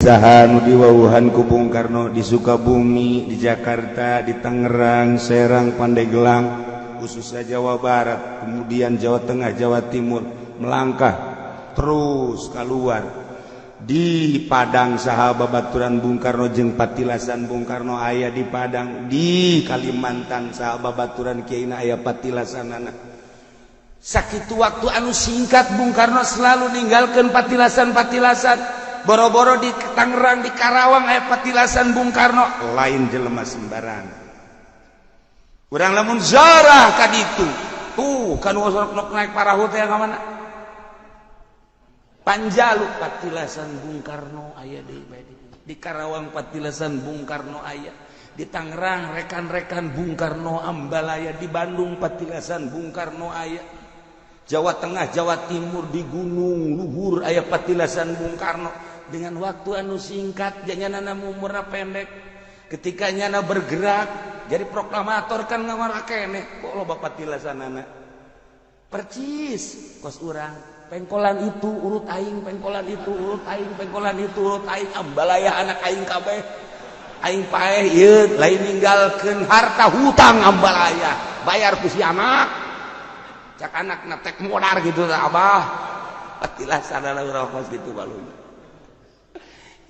Saha nu diwawuhan ku Bung Karno di Sukabumi, di Jakarta, di Tangerang, Serang, Pandeglang, khususnya Jawa Barat, kemudian Jawa Tengah, Jawa Timur, melangkah terus keluar. Di Padang saha babaturan Bung Karno jeung patilasan Bung Karno aya di Padang, di Kalimantan saha babaturan Kiai aya patilasanana. Sakitu waktu anu singkat Bung Karno selalu ninggalkeun patilasan-patilasan. Boro-boro di Tangerang, di Karawang aya patilasan Bung Karno, lain jelema sembarangan. Urang lamun zarah ka ditu, tuh kan nok naik parahu teh ka mana? Panjalu patilasan Bung Karno aya di Karawang patilasan Bung Karno aya, di Tangerang rekan-rekan Bung Karno Ambalaya, di Bandung patilasan Bung Karno aya, Jawa Tengah, Jawa Timur di Gunung Luhur aya patilasan Bung Karno. Dengan waktu anu singkat, jangan umurna pendek, ketika nyana bergerak jadi proklamator kan ngawara keneh kok loba patilasanana percis kos urang pengkolan itu urut aing, pengkolan itu urut aing, pengkolan itu urut aing, ambalaya anak aing kabeh aing paeh ieu lain ninggalkeun harta hutang ambalaya bayar ku si anak, cak anakna tek modar gitu abah patilasanana urang kos kitu baluna.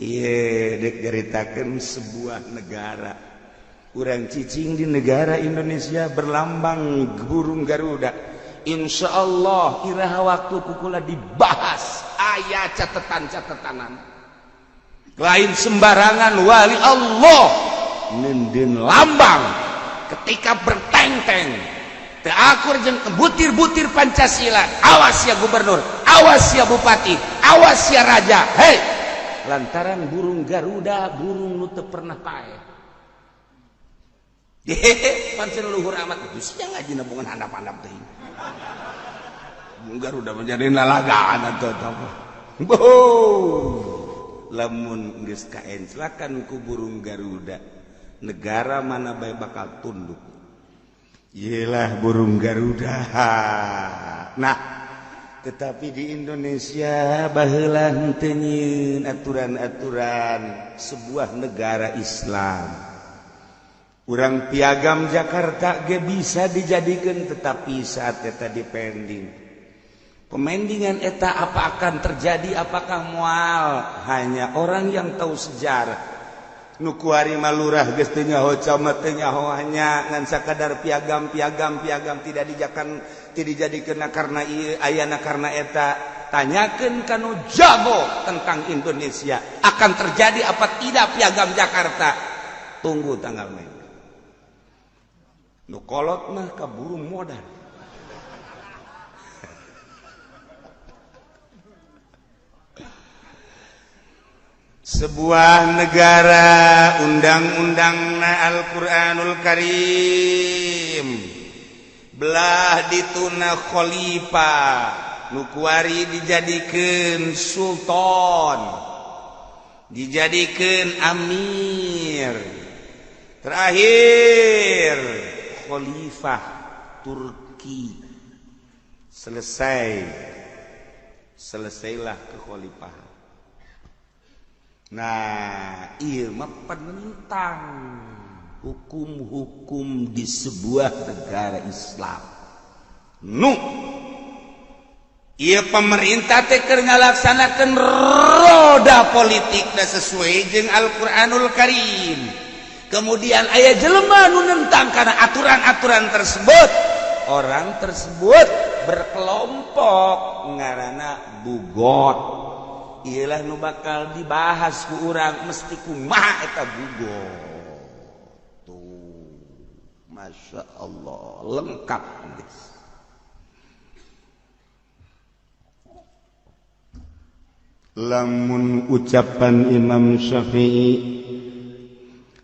Iya, dek ceritakan sebuah negara. Urang cicing di negara Indonesia berlambang burung Garuda. Insya Allah iraha waktu kukula dibahas aya catatan-catatanan. Lain sembarangan wali Allah nenden lambang ketika berteng-teng. Teu akur jeung butir-butir Pancasila. Awas ya gubernur, awas ya bupati, awas ya raja. Hei, lantaran burung Garuda burung nu teu pernah paeh. Hehehe, pancen luhur amat itu sia ngaji nabungan handap-handap teh. Burung Garuda menjadi lalagaan atau apa. Boh, lamun geus kaenclakan ku burung Garuda, negara mana bae bakal tunduk. Yelah burung Garuda. Nah, tetapi di Indonesia baheula henteu nyieun aturan-aturan sebuah negara Islam. Urang piagam Jakarta ge bisa dijadikan, tetapi saat eta dipending. Pemendingan eta apa akan terjadi, apakah mual, hanya orang yang tahu sejarah. Nu kuari mah lurah geus teu nyaho, camat teu nyaho, hanya ngan sakadar piagam piagam piagam tidak dijakan, tidak dijadikeun karena ieu ayana karena eta. Tanyakeun ka nu jago tentang Indonesia, akan terjadi apa tidak piagam Jakarta. Tunggu tanggal main. Nu kolot mah kaburu modal. Sebuah negara undang-undangna Al-Qur'anul Karim belah dituna khalifah nu kuari dijadikeun sultan, dijadikeun amir, terakhir khalifah Turki. Selesai, selesailah kekhalifahan. Nah, ieu mah penentang hukum-hukum di sebuah negara Islam. Nu ieu pemerintah teh keur ngalaksanakeun roda politikna sesuai jeung Al-Qur'anul Karim. Kemudian aya jelema nu nentang kana aturan-aturan tersebut. Orang tersebut berkelompok ngaranna bugot. Iyalah nu bakal dibahas ku urang mesti kumaha eta bugot. Tuh, Masya Allah, lengkap guys. Lamun ucapan Imam Syafi'i,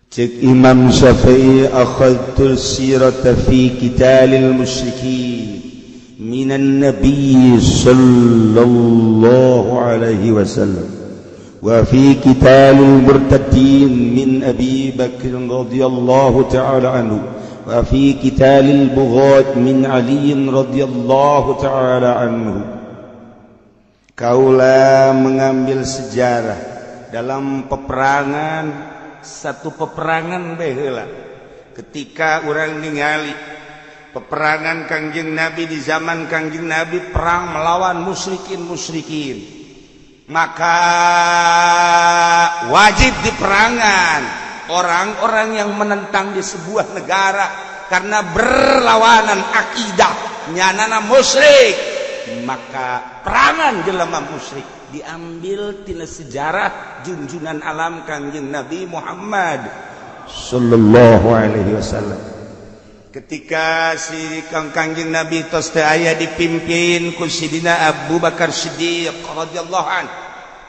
cek Imam Syafi'i, akhadtu sirata fi qitalil musyrikin minan nabiy sallallahu alaihi wasallam wa fi qitalil murtadin min Abi Bakr radhiyallahu ta'ala anhu wa fi qitalil bughat min Ali radhiyallahu ta'ala anhu. Kaula mengambil sejarah Dalam peperangan, satu peperangan baheula, ketika orang ningali peperangan Kangjeng Nabi, di zaman Kangjeng Nabi perang melawan musyrikin musyrikin, maka wajib diperangan orang-orang yang menentang di sebuah negara karena berlawanan akidah, nyanana musyrik, maka perangan jelema musyrik. Diambil tina sejarah junjungan alam Kangjeng Nabi Muhammad sallallahu alaihi wasallam. Ketika si Kang Kangjeng Nabi tos teu aya, dipimpin ku Sidina Abu Bakar Siddiq radhiyallahu an,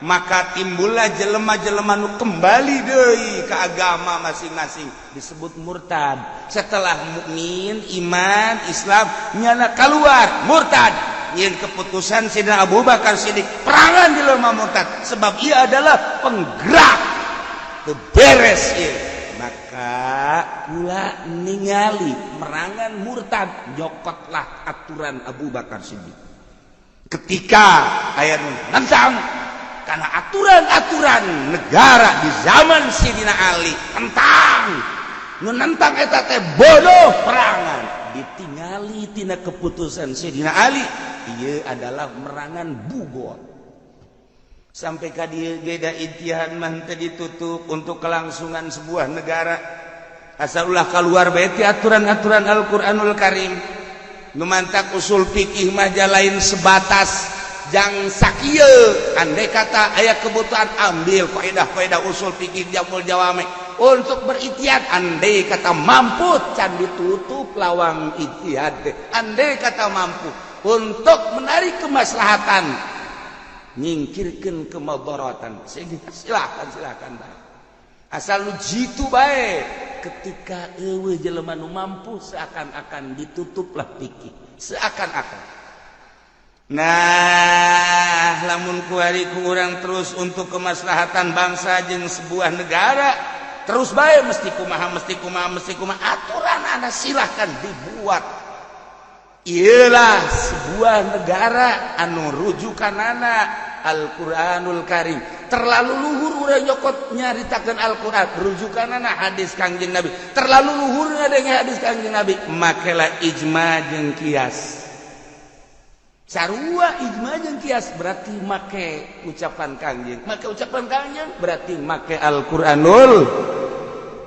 maka timbullah jelema-jelema nu kembali deui ke agama masing-masing, disebut murtad. Setelah mukmin, iman, Islam, nyana keluar murtad. Nyin keputusan Sidina Abu Bakar Siddiq, perangan jelema murtad, sebab ia adalah penggerak. Teu beres ieu. Maka kula ningali merangan murtad, nyokotlah aturan Abu Bakar Siddiq. Ketika aya nu nentang karena aturan-aturan negara di zaman Sidina Ali, tentang nu nentang eta teh bodoh, perangan. Ditingali tina keputusan Sidina Ali, ieu adalah merangan bugot. Sampai ka dieu beda ijtihad mah teu ditutup untuk kelangsungan sebuah negara, asal ulah keluar bae ti aturan-aturan Al-Qur'anul Karim. Nu mantak usul fikih mah lain sebatas jang sakieu. Andai kata aya kebutuhan, ambil kaidah-kaidah usul fikih, jamul jawame untuk berijtihad. Andai kata mampu, can ditutup lawang ijtihad. Andai kata mampu untuk menarik kemaslahatan, nyingkirkan kemadaratan, silakan, silakan bae, asal lu jitu bae. Ketika eueuh jelema nu mampu, seakan-akan ditutuplah fikih, seakan-akan. Nah, lamun kuari ku urang terus untuk kemaslahatan bangsa jeung sebuah negara, terus bae mesti kumaha, mesti kumaha, mesti kumaha aturan anda, silahkan dibuat. Iyalah sebuah negara anu rujukanana Al-Qur'anul Karim. Terlalu luhur urang nyokot nyaritakeun Al-Qur'an, rujukanana hadis Kangjeng Nabi. Terlalu luhur ngadenge hadis Kangjeng Nabi, makela ijma jeung kias. Sarua ijma jeung kias berarti make ucapan Kangjeng, make ucapan Kangjeng berarti make Al-Qur'anul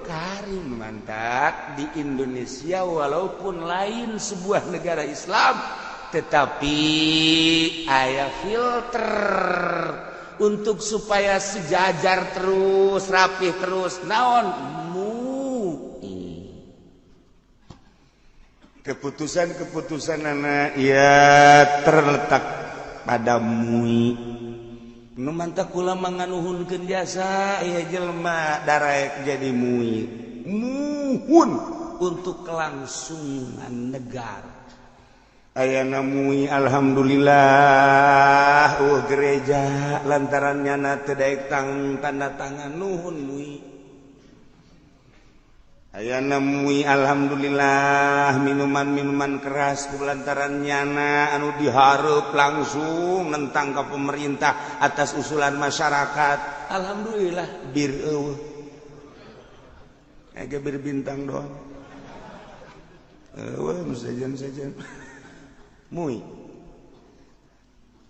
Karim. Mantap di Indonesia, walaupun lain sebuah negara Islam, tetapi aya filter untuk supaya sejajar terus, rapih terus. Naon? MUI. Keputusan-keputusan anak ya terletak pada MUI. Nu mantak kula manganuhunkeun jasa ya jelema daraek jadi MUI, muhun untuk kelangsungan negara. Ayana MUI, alhamdulillah. Oh, gereja lantaran nyana teu daek tang tanda tangan. Nuhun MUI. Ayana MUI, alhamdulillah. Minuman-minuman keras lantaran nyana anu diharap langsung nentang ke pemerintah atas usulan masyarakat, alhamdulillah bir eueuh, ege bir Bintang doang eueuh. Sejen-sejen MUI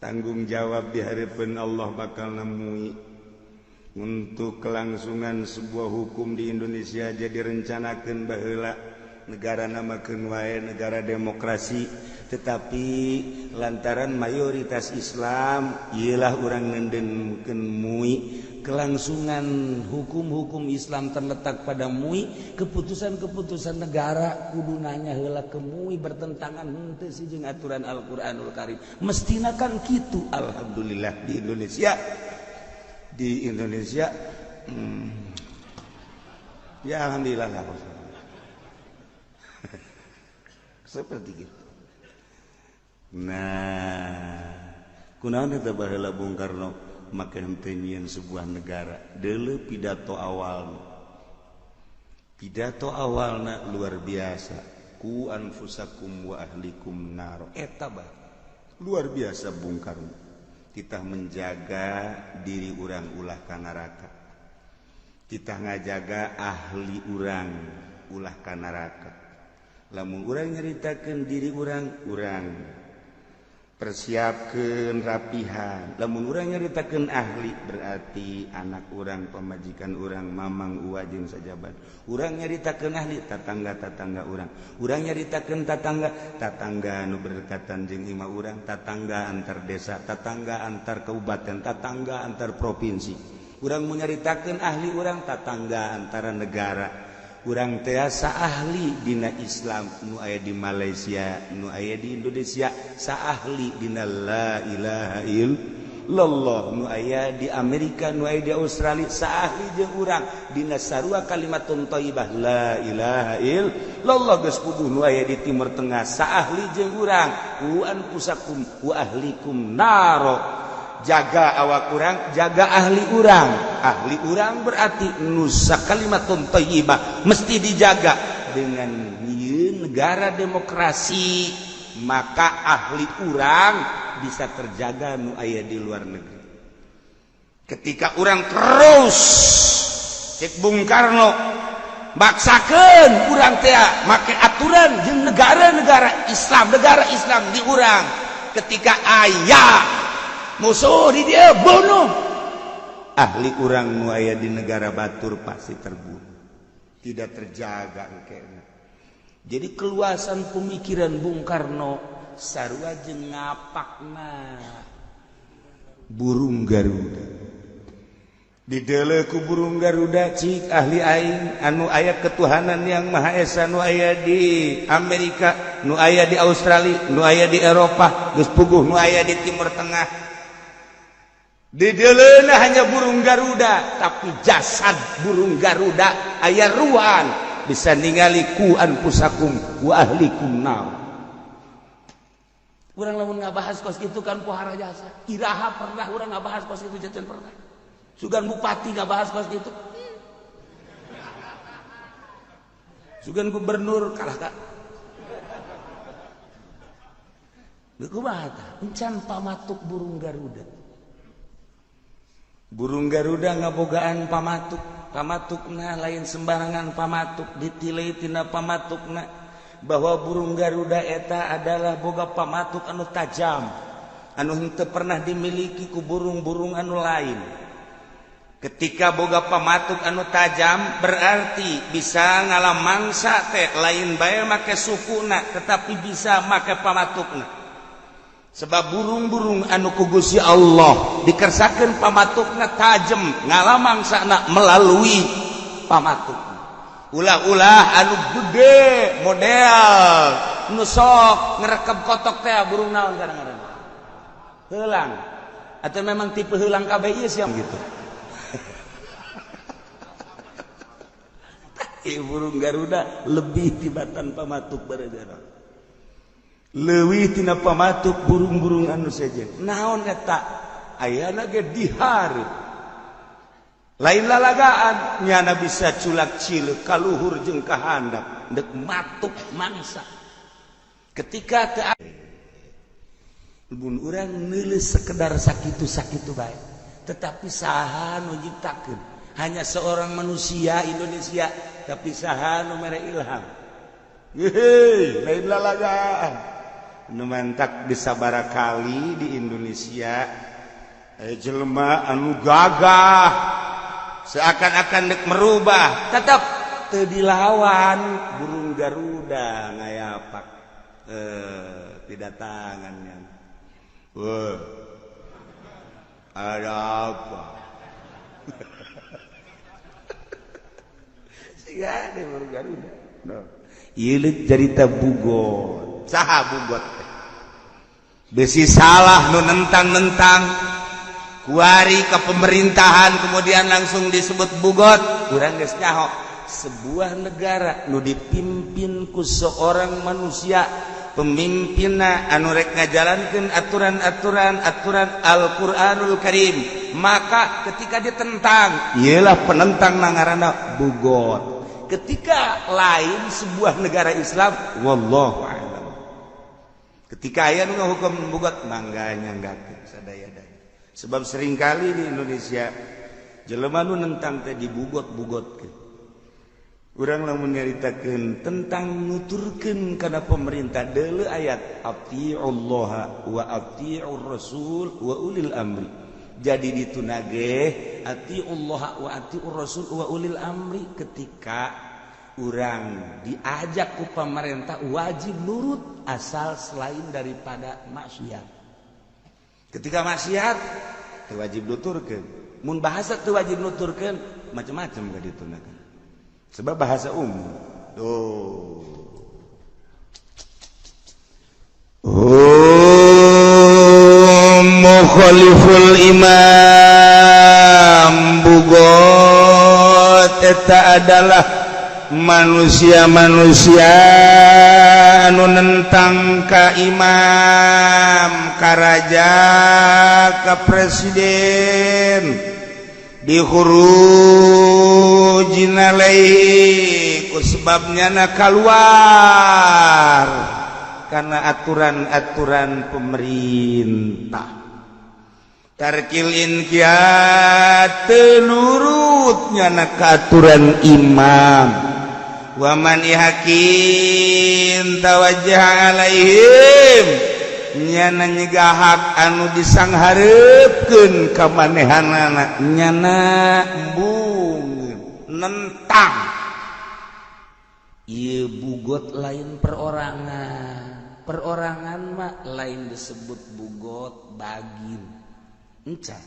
tanggung jawab di hadapan Allah, bakal nemui untuk kelangsungan sebuah hukum di Indonesia. Jadi rencanakan baheula negara namakeun wae negara demokrasi, tetapi lantaran mayoritas Islam, ialah orang nendenkeun MUI. Kelangsungan hukum-hukum Islam terletak pada MUI. Keputusan-keputusan negara kudu nanya heula ke MUI, bertentangan henteu sih jeung aturan Al-Qur'anul Karim, mestina kan kitu. Alhamdulillah di Indonesia, di Indonesia ya alhamdulillah lah seperti gitu. Nah, kunaon eta baheula Bung Karno make henteu nyieun sebuah negara? Deuleu pidato awal, pidato awalna luar biasa, "Qu anfusakum wa ahlikum nar." Eta bah luar biasa Bung Karno. Kita menjaga diri urang ulah ka neraka. Kita ngajaga ahli urang ulah ka neraka. Lamun urang nyaritakeun diri urang, urang persiapkeun rapihan. Lamun urang nyaritakeun ahli berarti anak urang, pamajikan urang, mamang uwa jeung sajabat. Urang nyaritakeun ahli tatangga-tatangga urang. Urang nyaritakeun tatangga anu berdekatan jeung imah urang, tatangga antar desa, tatangga antar kabupaten, tatangga antar provinsi. Urang menyaritakeun ahli urang tatangga antara negara. Urang tiasa ahli dina Islam nu aya di Malaysia, nu aya di Indonesia, saahli dina la ilaha illallah, nu aya di Amerika, nu aya di Australia, saahli jeung urang dina sarua kalimatun thayyibah la ilaha illallah. Geus puguh nu aya di Timur Tengah saahli jeung urang, ku anfusakum wa ahlikum naro. Jaga awak urang, jaga ahli urang. Ahli urang berarti nusa kalimatun thayyibah mesti dijaga. Dengan negara demokrasi maka ahli urang bisa terjaga nu aya di luar negeri. Ketika urang terus cek Bung Karno maksakeun urang teh make aturan jeung negara-negara Islam, negara Islam di urang. Ketika aya musuh di dia bunuh, ahli urang nu aya di negara batur pasti terbunuh, tidak terjaga engkena. Jadi keluasan pemikiran Bung Karno sarua jeung ngapakna burung Garuda. Dideuleu ku burung Garuda cik ahli aing anu aya ketuhanan yang Maha Esa nu aya di Amerika, nu aya di Australia, nu aya di Eropa, geus puguh nu aya di Timur Tengah. Dideleuna hanya burung Garuda, tapi jasad burung Garuda aya ruan bisa ningali ku anfusakum wa ahlikum nar. Urang lamun ngabahas kos kitu kan pohara jasa. Iraha pernah urang ngabahas kos kitu jajan pernah. Sugan bupati ngabahas kos kitu. Sugan gubernur kalah ka. Kumaha tah? Encan pamatuk burung Garuda. Burung Garuda ngabogaan pamatuk, pamatukna lain sembarangan pamatuk, ditilai tina pamatukna bahwa burung Garuda eta adalah boga pamatuk anu tajam, anu henteu pernah dimiliki ku burung-burung anu lain. Ketika boga pamatuk anu tajam berarti bisa ngalamangsa teh lain bae make sukuna, tetapi bisa make pamatukna. Sebab burung-burung anu ku Gusti Allah dikersakeun pamatukna tajem ngalamangsana melalui pamatuk. Ulah-ulah anu gede model nu sok ngerekep kotok teh burung naon kadang-kadang. Heulang. Atau memang tipe heulang kabeh ieu siam gitu. Burung Garuda lebih tibatan pamatuk barajana. Leuwih tina pamatuk burung-burung anu sejen. Naon eta? Ayana ge dihareup. Lain lalagaan nyana bisa culak cileuk ka luhur jeung ka handap deuk matuk mangsa. Ketika teu mun urang neuleus sekedar sakitu-sakitu bae, tetapi saha nu nyiptakeun? Hanya seorang manusia Indonesia, tapi saha nu mere ilham. Heuh, lain lalagaan. Nu mantak bisa kali di Indonesia jelema anu gagah seakan-akan dek merubah tetap teu dilawan burung Garuda ngayapak tidak tangannya. Wah, ada apa? Siga deh burung Garuda. No. Ieu cerita bugot. Saha bugot? Besi salah nu nentang-nentang kuari ke pemerintahan kemudian langsung disebut bugot. Urang geus nyaho sebuah negara nu dipimpin ku seorang manusia, pemimpinna anu rek ngajalankeun aturan-aturan aturan Al-Qur'anul Karim, maka ketika ditentang iyalah penentang ngaranna bugot. Ketika lain sebuah negara Islam, wallahu a'lam. Ketika aya nu ngahukum bugot mangga nyanggakeun sadaya-daya. Sebab seringkali di Indonesia jelema nu nentang teh dibugot-bugotkeun. Urang lamun nyaritakeun tentang nuturkeun kana pemerintah deuleu ayat atiullaha wa atiur rasul wa ulil amri. Jadi ditunage atiullaha wa atiur rasul wa ulil amri ketika urang diajak ku pemerintah wajib nurut asal selain daripada maksiat. Ketika maksiat teu wajib nuturkeun. Mun bahasa teu wajib nuturkeun macam-macam ka ditunakeun. Sebab bahasa umum. Tuh. Mukhaliful imam bugot eta adalah manusia-manusia anu nentang ka imam, ka raja, ka presiden dikhurujin alaihi ku sebabnya na keluar karena aturan-aturan pemerintah tarkil inqiyad nurutnya na ka aturan imam wa man hakin tawajjah alaihim nyana nyegah hak anu disanghareupeun ka manehanana nyana embung nentang. Ieu bugot lain perorangan, perorangan mah lain disebut bugot bagin encan.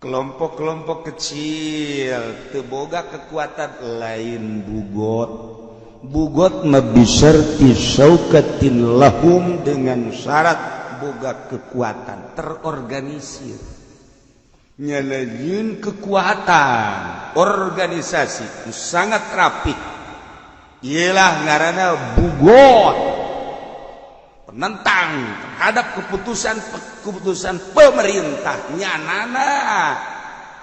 Kelompok-kelompok kecil teu boga kekuatan lain bugot. Bugot mah bisyarti syaukatin lahum dengan syarat boga kekuatan terorganisir, nyalain kekuatan organisasi sangat rapih, ialah ngaranna bugot penentang terhadap keputusan pemerintah nyanana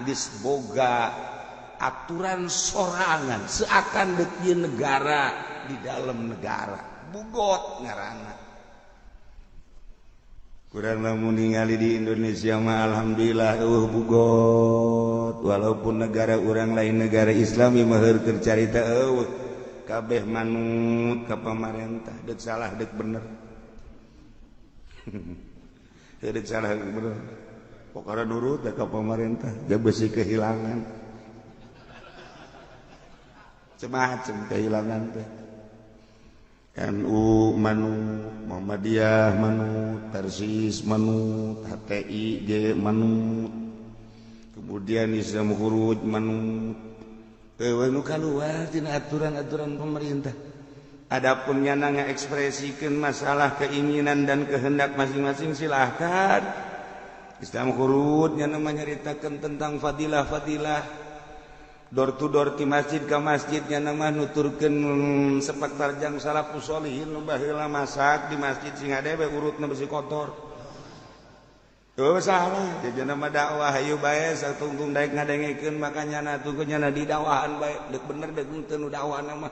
geus boga aturan sorangan seakan dek negara di dalam negara bugot ngaranna. Kurang lamun ningali di Indonesia mah alhamdulillah eueuh bugot, walaupun negara urang lain negara Islam ieu mah keur carita eueuh kabeh manut ka pamarentah deuk salah deuk bener. Deuk salah deuk bener pokona nurut ka pamarentah da besi kehilangan macam-macam kehilangan teh. NU manut, Muhammadiyah manut, Persis manut, HTI G manut, kemudian Islam Khuruj manut. Nu kaluar tina aturan-aturan pemerintah. Adapun nyana ngaekspresikeun masalah keinginan dan kehendak masing-masing silahkan. Islam Khuruj nyana menyeritakan tentang fadilah-fadilah door to door ti masjid ka masjid nyana mah nuturkeun sepak terjang salafus sholihin nu baheula masak di masjid sing hade we urutna besi kotor. Oh salah, jajana mah dakwah hayu bae satungtung daek ngadengekeun maka nyana tunggu nyana di dakwahan bae deuk bener deuk henteu nu dakwahna mah.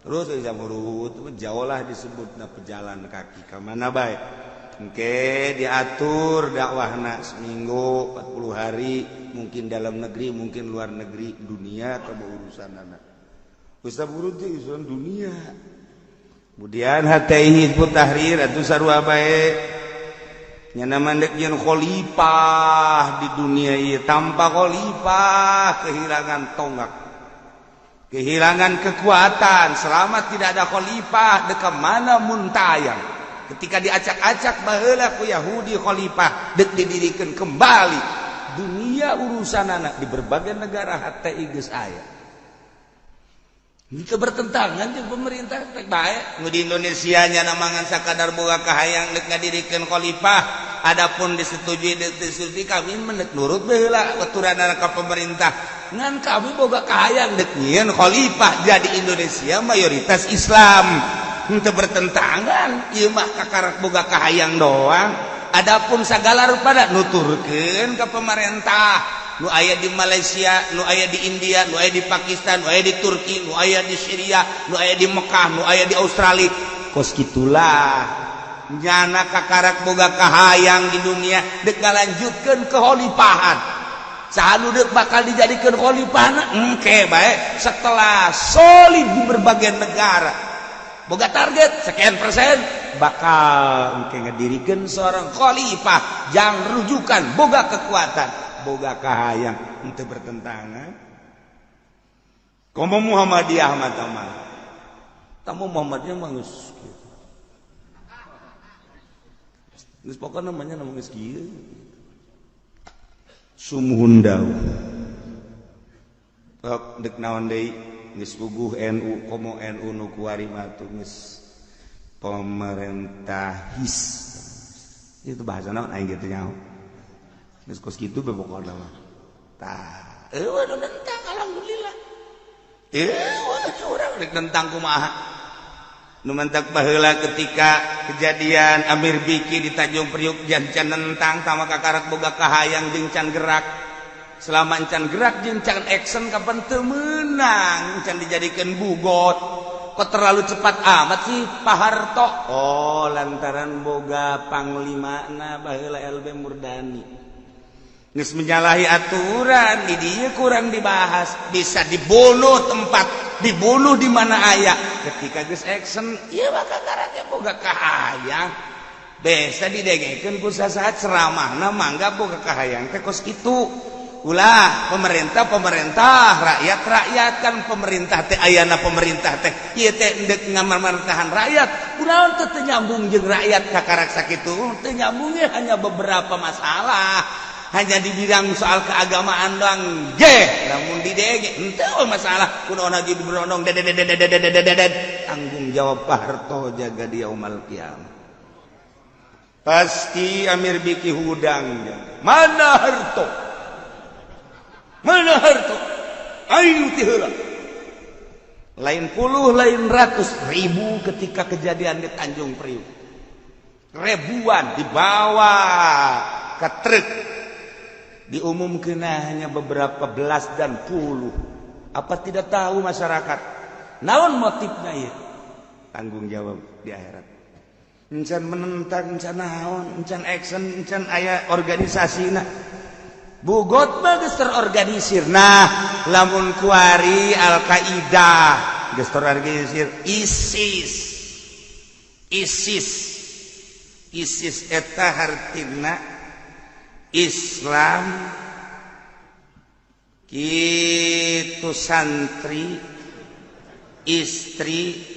Terus Islam urut jauh lah disebutna pejalan kaki ka mana bae. Engke diatur dakwahna seminggu 40 hari mungkin dalam negeri mungkin luar negeri dunia atau urusan anak. Ustaz urut teh urusan dunia. Kemudian HTI Hizbut Tahrir atuh sarua bae. Nyana mandek jeung khalifah di dunia ieu tanpa khalifah kehilangan tonggak. Kehilangan kekuatan selama tidak ada khalifah dek mana muntayang. Ketika diacak-acak baheula ku Yahudi khalifah dek didirikan kembali dunia urusan anak di berbagai negara HTI geus aya. Itu bertentangan jeung pemerintah rek bae. Nu di Indonesia nya mangan sakadar boga kahayang dek ngadirikeun khalifah, adapun disetujui deuk disetujui kami mendek nurut baheula aturan ka pemerintah. Ngan kami boga kahayang dek nyieun khalifah jadi Indonesia mayoritas Islam. Henteu bertentangan ieu mah kakarak boga kahayang doang. Adapun sagala rupada nuturkeun ka pemerintah nu aya di Malaysia, nu aya di India, nu aya di Pakistan, nu aya di Turki, nu aya di Syria, nu aya di Mekah, nu aya di Australia. Kos kitulah. Nyana kakarak boga kahayang di dunia dek ngalanjutkeun kekhalifahan. Saha nu deuk bakal dijadikeun khalifahna engke bae setelah solid di berbagai negara. Boga target sekian persen bakal engke ngadirikeun seorang khalifah jang rujukan boga kekuatan, boga kahayang henteu bertentangan. Komo Muhammadiyah mah mah. Tamu Muhammadiyah mah geus kieu. Geus pokona namanya nama geus kieu. Sumuhun dawuh. Tok deuk naon deui geus puguh NU komo NU nu kuari mah tuh geus pemerintahis. Itu bahasa naon aing gitu nyaho. Geus kos kitu be pokona mah. Tah, eueuh nu nentang alhamdulillah. Eueuh urang rek nentang kumaha. Nu mentak baheula ketika kejadian Amir Biki di Tanjung Priuk can nentang tama kakarak boga kahayang jeung can gerak. Selama can gerak jeung can action kapan teu meunang can dijadikeun bugot. Kok terlalu cepat amat sih Pak Harto? Oh, lantaran boga panglimana baheula LB Murdani. Geus menyalahi aturan di dieu kurang dibahas, bisa dibunuh tempat, dibunuh di mana aya. Ketika geus action, ieu mah kakaraknya boga kahayang. Biasa didengekeun ku sasaha ceramahna mangga boga kahayang teh kos kitu. Ulah pemerintah-pemerintah, rakyat-rakyat kan pemerintah teh ayana pemerintah teh ieu teh endek ngamartahan rakyat. Kunaon teh teu nyambung jeung rakyat kakarak sakitu? Teu nyambungnya hanya beberapa masalah. Hanya di bidang soal keagamaan doang ge lamun didenge henteu masalah kunaon lagi diberondong dedededededededet tanggung jawab Pak Harto jaga di yaumul kiamah. Pasti Amir Biki hudang mana Harto, mana Harto aing ti heula lain puluh lain ratus ribu ketika kejadian di Tanjung Priuk ribuan dibawa ke truk diumumkan hanya beberapa belas dan puluh. Apa tidak tahu masyarakat naon motifnya ya? Tanggung jawab di akhirat. Encan menentang, encan naon, encan action, encan aya organisasina. Bugot mah geus terorganisir. Nah, lamun kuari Al-Qaeda geus terorganisir, ISIS. ISIS. ISIS eta hartina Islam kitu santri istri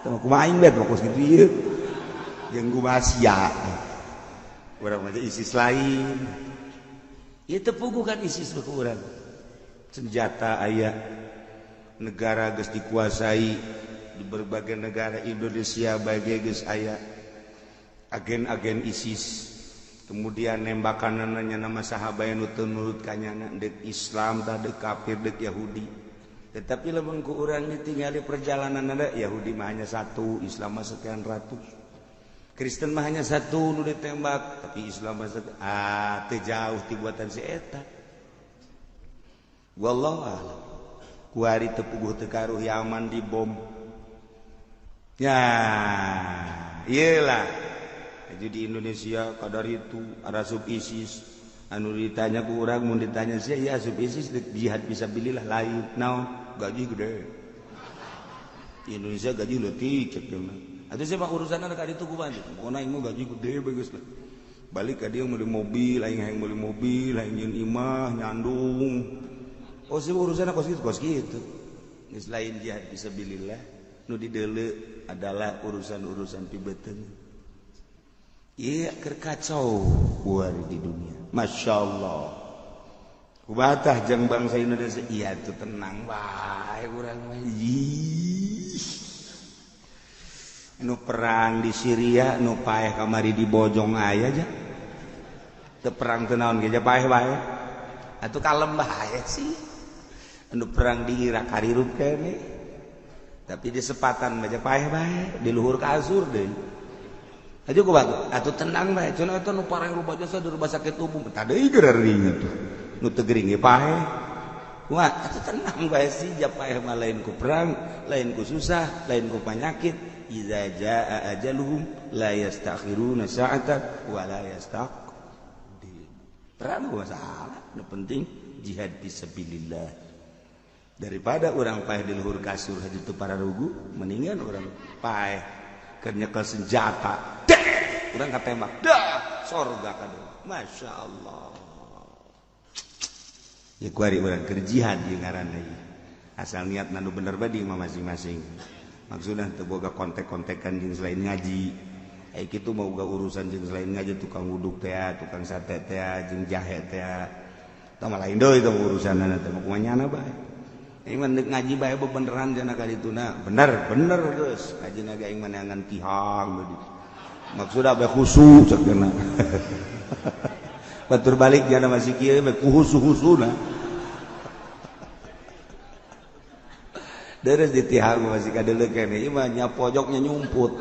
teu kumaha aing bet fokus kitu ieu jeung kumaha sia urang mah ISIS lain ieu teu puguh kan ISIS mah ku urang senjata aya negara geus dikuasai di berbagai negara Indonesia bagai geus aya agen-agen ISIS kemudian nembakanannya nama sahabat nu teu nurut ka nyana deuk Islam tah deuk kafir deuk Yahudi. Tetapi lamun ku urang ditinggali perjalanan ada Yahudi mah hanya satu, Islam mah sekian ratus, Kristen mah hanya satu nu ditembak, tapi Islam mah teu jauh ti buatan si eta. Wallahu a'lam. Kuari teu puguh teu karuh Yaman dibom. Ya, iyalah. Jadi di Indonesia kadar itu ada sub ISIS. Anu ditanya ku urang mun ditanya sia ya sub ISIS jihad fisabilillah lain. Naon? Gaji gede. Di Indonesia gaji leutik cek mah. Atuh sia mah urusanna ka ditu kumaha? Pokona aing mah gaji gede bagus lah. Balik ka dieu meuli mobil, aing hayang meuli mobil, hayang nyieun imah, nyandung. Oh sia urusanna kos kitu, kos kitu. Geus lain jihad fisabilillah. Nu dideuleu adalah urusan-urusan pibeteung. Iya keur kacau kuari di dunia. Masya Allah. Kubatah jeung bangsa Indonesia. Iya tuh tenang bae urang mah. Nu perang di Syria nu paeh kamari di Bojong aya aja. Teu perang teu naon ge paeh bae. Atuh kalem bae sih. Nu perang di Irak harirup keneh. Tapi di sepatan baca paeh bae di luhur kasur deui. Aja ku batu, atuh tenang bae. Cenah eta nu pareh loba jasa di rumah sakit umum. Tah deui geura ring atuh. Nu teu gering ge paeh. Wah, itu tenang bae sih paeh mah, lain ku perang, lain ku susah, lain ku penyakit. Iza jaa ajaluhum la yastakhiruna sa'atan wa la yastaqdim. Perang masalah, nu penting jihad fisabilillah. Daripada orang paeh di luhur kasur haji teu pararugu, mendingan orang paeh keur nyekel senjata. Deh, urang katembak. Dah, sorga kade. Masya Allah. Ya kuari urang keur jihad ieu ngaranna ieu. Asal niat nu bener bae di imah masing-masing. Maksudna teu boga kontek-kontekan jeung selain ngaji. Aya kitu mah boga urusan jeung selain ngaji, tukang wuduk teh, tukang sate teh, jeung jahe teh. Tah mah lain deui teh urusanna teh, mah kumaha nyana bae. Aing mah deuk ngaji bae bebeneran cenah ka dituna. Bener, bener geus. Ngajina ge aing mah neangan tihang deui. Maksudna bae khusyuk cek cenah. Batur balik jana masih kieu bae kuhusu-husuna. Deres di tihang masih kadeuleu keneh ieu mah nya pojoknya nyumput.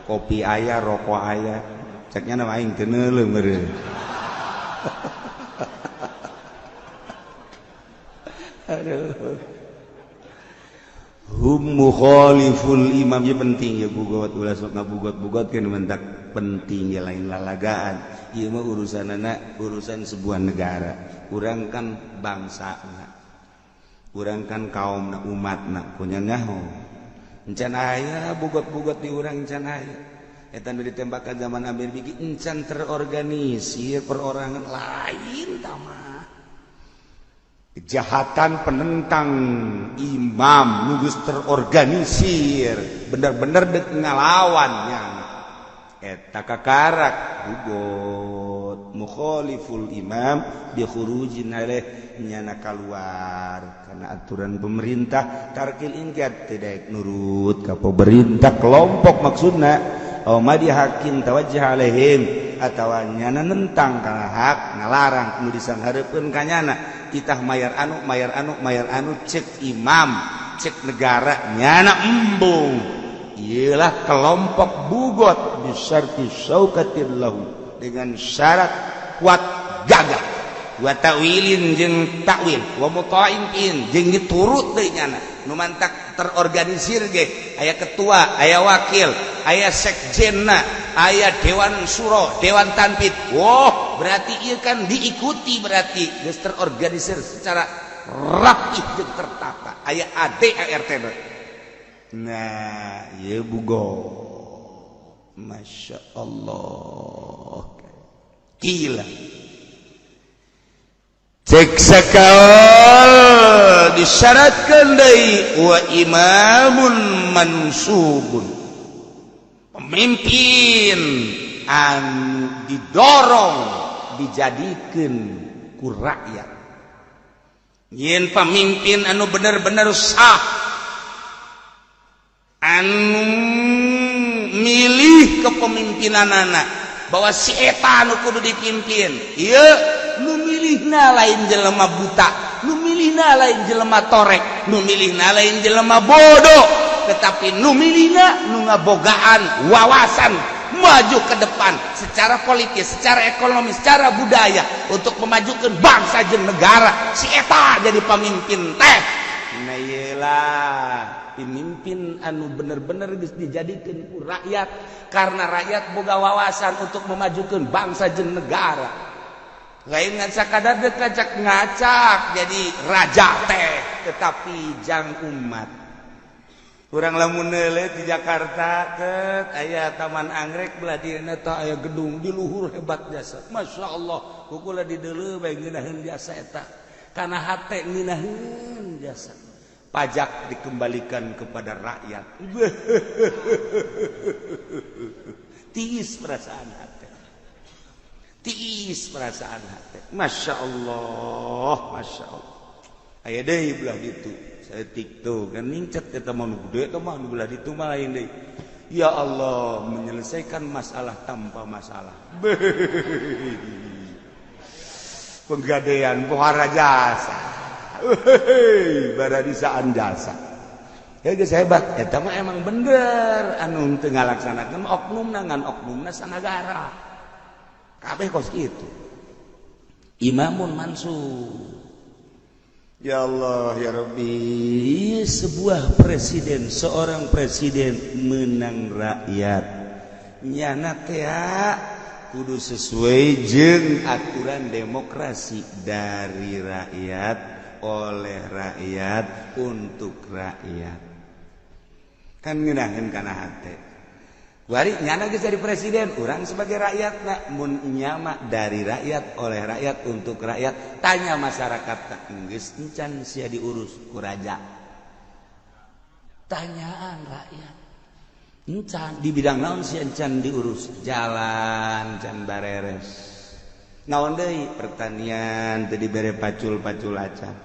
Kopi aya, rokok aya. Ceknya nama aing teu neuleuh meureun. Aduh. Hum mukhaliful imam ya penting ya bugot ulah sok ngabugot-bugot kan mentak penting ya lain lalagaan. Ieu mah urusanana urusan sebuah negara. Urang kan bangsana. Urang kan kaumna umatna kunya nyaho. Encan aya bugot-bugot di urang encan aya. Eta nu ditembakan zaman Amir Biki encan terorganisir perorangan lain tama. Kejahatan penentang imam nu geus terorganisir bener-bener dek ngalawannya. Eta kakarak bugot mukhaliful imam bi khurujin alaih nyana kaluar karena aturan pemerintah tarkil ingkat tidak nurut ka pemerintah kelompok maksudna aw madihakin tawajjah alaihim atawa nyana nentang kana hak ngalarang nu disanghareupeun ka nyana titah mayar anu mayar anu mayar anu cek imam cek negara nyana embung. Ialah kelompok bugot bisarti syaukatil lahu dengan syarat kuat gagah wa ta'wilin jeung takwil wa muta'in jeung diturut deui nyana nu mantak terorganisir ge aya ketua aya wakil aya sekjenna aya dewan suro dewan tanpid. Wah berarti ieu kan diikuti, berarti geus terorganisir secara rapi jeung tertata aya AD ART. Nah ieu bugo Masya Allah gila. Cek sakaol disyaratkan deui wa imamun mansubun, pemimpin anu didorong dijadikeun ku rakyat. Yen pamimpin anu bener-bener sah anu milih kepemimpinanana bahwa si eta anu kudu dipimpin. Ieu nu milihna lain jelema buta, nu milihna lain jelema torek, nu milihna lain jelema bodoh, tetapi nu milihna nu ngabogaan wawasan maju ke depan secara politis, secara ekonomi, secara budaya untuk memajukan bangsa jeung negara. Si eta jadi pemimpin teh. Nah iyalah pemimpin anu bener-bener geus dijadikeun ku rakyat karena rakyat boga wawasan untuk memajukan bangsa jeung negara. Lain ngan sakadar dek ngacak jadi raja teh, tetapi jang umat. Urang lamun neuleuh di Jakarta ket aya Taman Anggrek belah dieuna teh aya gedung di luhur hebat jasa. Masya Allah, kukula dideuleu bae ngeunaheun jasa eta. Kana hate ngeunaheun jasa. Pajak dikembalikan kepada rakyat. Tiis perasaan hati. Tiis perasaan hati. Masya Allah, Masya Allah. Aya deui belah ditu. Saeutik tuh kan ningcat eta mah nu gede eta mah nu belah ditu mah lain deui. Ya Allah, menyelesaikan masalah tanpa masalah. Penggadean pohara jasa. Baradisaan jasa. Ya geus hebat eta mah emang bener anu teu ngalaksanakeun oknumna ngan oknumna sanagara. Kabeh kos kitu. Imamun mansur. Ya Allah ya Rabbi, sebuah presiden, seorang presiden menang rakyat nyana teh kudu sesuai jeung aturan demokrasi dari rakyat, oleh rakyat, untuk rakyat. Kan ngeunaheun kana hate. Wari nyana geus jadi presiden, urang sebagai rakyat na mun nyama dari rakyat, oleh rakyat, untuk rakyat, tanya masyarakat tak geus encan sia diurus ku raja. Tanyaan rakyat. Encan di bidang naon sia encan diurus? Jalan can bareres. Naon deui pertanian teu dibere pacul-pacul acan.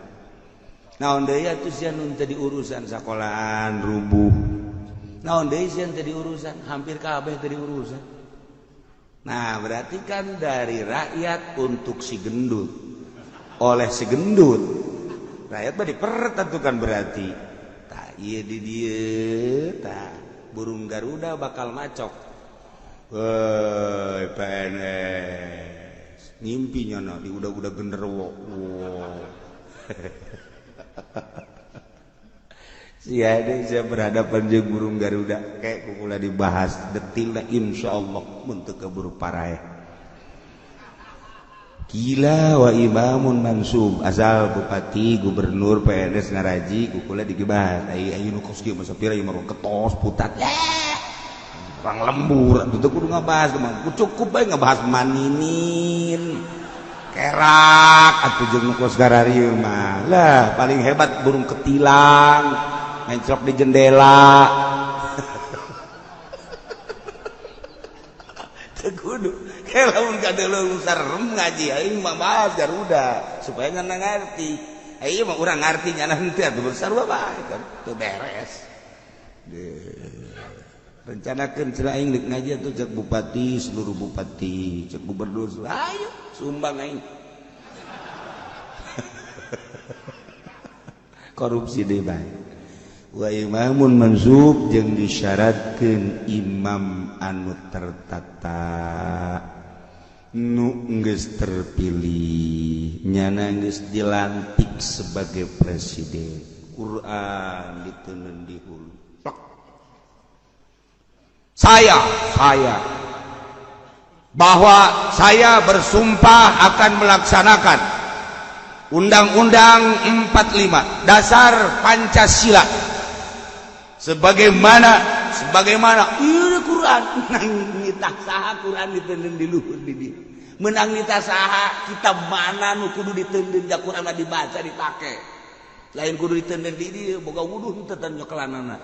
Naon deui atuh sia nu teu diurusan sakolahan rubuh. Naon deui sia teu diurusan, hampir kabeh teu diurusan. Nah, berarti kan dari rakyat untuk si gendut. Oleh si gendut. Rakyat mah dipertentukan berarti. Tah ieu di dieu tah burung Garuda bakal macok. Woi PNS ngimpi nyono di udah-udah genderuwo. Wow. Sia deui sia berhadapan jeung burung Garuda kayak kukula dibahas detilna insyaallah mun teu keburu paraeh. Gila wa imamun mansub asal bupati gubernur PNS ngaraji kukula digibahas ai ayeuna kos kieu masa pira ieu mah ketos putat. Orang lembur atuh teu kudu ngabahas mah cukup bae ngabahas maninin. Kerak atuh jeung nu kos gararieu mah. Lah paling hebat burung ketilang menclok di jendela. Teu kudu lamun kadeuleu sarem ngaji aing mah bahas Garuda supaya nyana ngarti. Aing mah urang ngarti nyana henteu atuh sarua bae kan teu beres. Rencanakeun cenah aing deuk ngaji atuh cek bupati seluruh bupati, cek gubernur, ayo sumbang aing. Korupsi deui bae. Wa imamun mansub jeung disyaratkeun imam anu tertata nu geus terpilih nyana geus dilantik sebagai presiden. Quran diteundeun di hulu. Saya bahwa saya bersumpah akan melaksanakan Undang-Undang 45 Dasar Pancasila sebagaimana ieu Quran menang nitah saha Quran diteundeun di luhur di dieu menang nitah saha kitab mana nu kudu diteundeun da Quran mah dibaca dipake lain kudu diteundeun di dieu boga wuduh teu teu nyokelanana.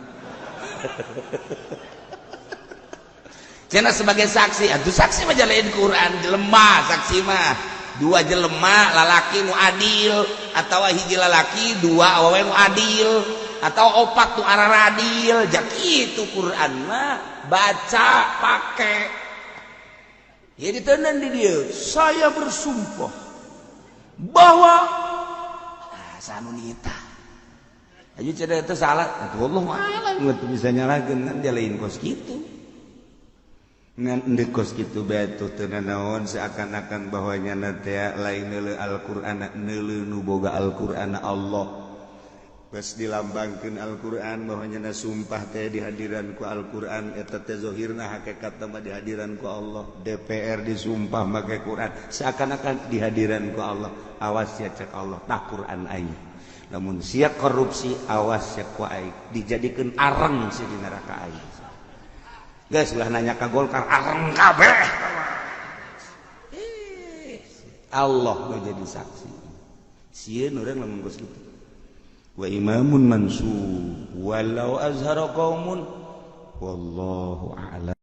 Cenah sebagai saksi atuh saksi mah jalain Quran jelema saksi mah dua jelema lalaki nu adil atawa hiji lalaki dua awewe nu adil atau opat nu araradil jak kitu Quran mah baca pake ya diteundeun di dieu saya bersumpah bahwa sanu nita aja cenah eta salah atuh Allah alam teu bisa nyalahkeun kan jalain kos kitu ngan endek kos kitu bae tuh teu nanaon seakan-akan bahwa nyana teh lain neuleu Al-Qur'an neuleu nu boga Al-Qur'an Allah geus dilambangkeun Al-Qur'an bahwa nyana sumpah teh dihadiran ku Al-Qur'an eta teh zahirna hakikatna mah dihadiran ku Allah. DPR disumpah make Qur'an seakan-akan dihadiran ku Allah. Awas sia cek Allah tah Qur'an aing lamun sia korupsi awas sia ku aing dijadikeun areng sia di neraka aing. Guys, ulah nanya ka Golkar areng kabeh. Allah nu jadi saksi. Sieun urang lamun geus kitu. Wa imamun mansub walau azhara qaumun wallahu a'lam.